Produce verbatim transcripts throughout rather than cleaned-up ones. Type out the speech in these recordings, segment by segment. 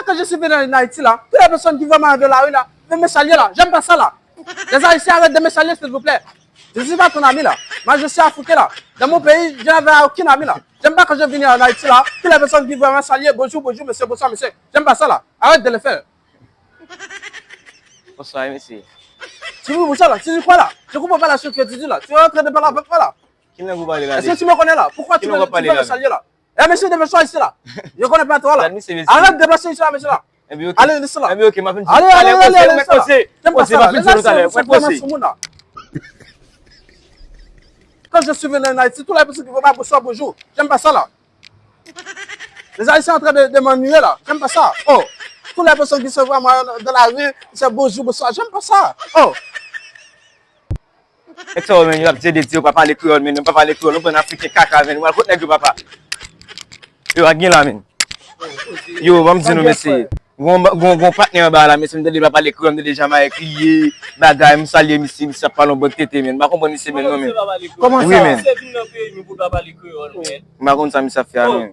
Quand je suis venu en Haïti là, toutes les personnes qui voient moi dans la rue là, veulent me saluer là. J'aime pas ça là. Les Haïtiens, arrêtez de me saluer, s'il vous plaît. Je suis pas ton ami là. Moi, je suis africain là. Dans mon pays, je n'avais aucun ami là. J'aime pas quand je viens en Haïti là, toutes les personnes qui voient moi saluer, bonjour, bonjour, monsieur, bonsoir, monsieur. J'aime pas ça là. Arrête de le faire. Bonsoir, monsieur. Tu dis bonsoir là, tu dis quoi là? Je comprends pas la chose que tu dis là. Tu es en train de parler avec moi là. Ki lang ou pale la? Est-ce que tu me connais là? Pourquoi tu veux me saluer là? Eh, monsieur, dépêche-toi ici là. Je connais pas toi là. Arrête de passer ici là, monsieur là. Allez, laisse là. Allez, allez, allez, allez, laisse là. J'aime pas ça là. Les Haïtiens sont vraiment soumoun là. Quand je suis venu en Haïti, tous les personnes qui vont pas bonsoir, bonjour. J'aime pas ça là. Les Haïtiens sont en train de, de m'ennuyer là. J'aime pas ça. Oh. Toutes les personnes qui se voient moi dans la rue, c'est bonjour, bonsoir. J'aime pas ça. Oh. Nèg sa yo, men, yo ap di de di yo pa pale kreyòl, men yo pa pale kreyòl, nou pran afriken kaka, men, nou al kot nèg yo, papa. Yo, ak gen la, men. Yo, ban m di nou, mesye. Gon, gon, gon patnè anba la, mesye, m tande pa pale kreyòl, m tande Jamayik, kriye, bagay, m salye misye, misye ap pale yon bank tete, men. M pa konprann misye, men, non, men. Wi, men. M pa konn sa misye ap fè a, men.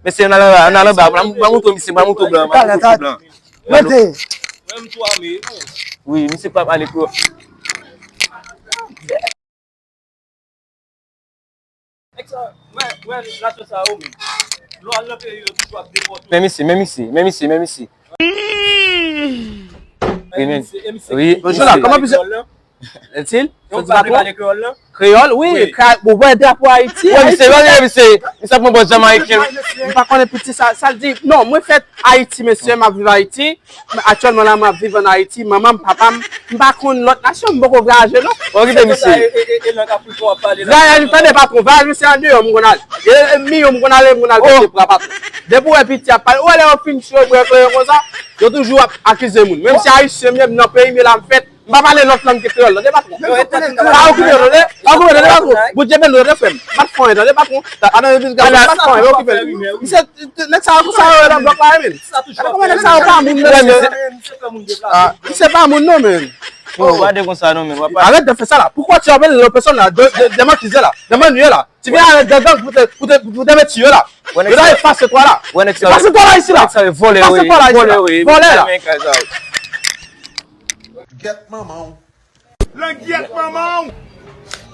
Mesye, ann al anba, ann al anba, m pa montre misye, m pa montre blan, m pa montre blan. Mete. Menm tou ame. Wi, misye pa pale kreyòl. Nèg sa, mwen, mwen, nasyon sa yo menm. Lè w al nan peyi yo, toujou ap depòte w. Men misye, men misye, men misye, men misye. Wi, men. Wi, bonjou la, kòman misye? Etil? Ou pa vle pale kreyòl lan? Kreyòl, wi. Ou wè drapo Ayiti? Wi, misye, misye, misye ap pran bòs Jamayiken. M pa konnen piti sa, sa l di. Non, mwen fèt Ayiti, mesye, m ap viv Ayiti. Men aktyèlman la, m ap viv ann Ayiti. Manman m, papa m, m pa konn lòt nasyon, m poko vwayaje, non. Okipe misye. Vwayaj, tande patwon, vwayaj misye andeyò, m konn ale. E, e, Miyo, m konn ale, m konn al pete bra patwon. Depi w wè piti ap pale, ou wè lè yo fin chire bwè kleren konsa, yo toujou ap akize moun. Menm si ayisyen m ye, m nan peyi m ye la, m fèt, m pa pale lòt lang ke kreyòl, tande patwon. Pa okipe yo, tande. Pa okipe yo, tande patwon. Bondye beni w, tande frè m. M pa t fè anyen, tande patwon. Adan yo di, gade, m pa t fè anyen, okipe l. Misye, nèg sa yo, konsa yo ye nan blòk la, men. Gade kòman nèg sa yo pa moun, mesye. Misye pa moun, non, men. Arrête de faire ça là. Pourquoi tu appelles les personnes là, de, de, de m'accuser là, de m'ennuyer là? Tu viens avec des gangs pour te, pour te, pour te me tuer là. Yo ta efase twa la. Efase twa la isi la. Efase twa la isi la. Vòlè la. Gyèt manman w. Langyèt manman w.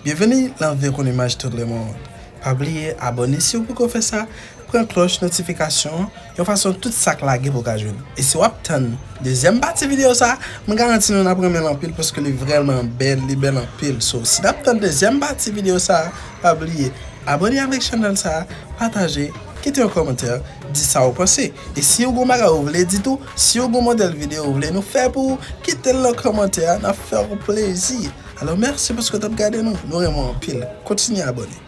Bienvenue dans Véro Image Tout le monde. Pa bliye abòne si w poko fè sa, pran klòch notifikasyon an, yon fason tout sa k lage pou w ka jwenn. E si w ap tann dezyèm pati videyo sa, mwen garanti nou n ap renmen l anpil paske li vrèman bèl, li bèl anpil. So, si n ap tann dezyèm pati videyo sa, pa bliye abòne avèk chanèl sa, pataje, kite yon kòmantè, di sa w panse. E si w gon bagay ou vle di tou, si w gon modèl videyo ou vle nou fè pou ou, kite l nan kòmantè a, n ap fè w plezi. Alò, mèsi paske w t ap gade nou, nou renmen w anpil. Kontinye abòne.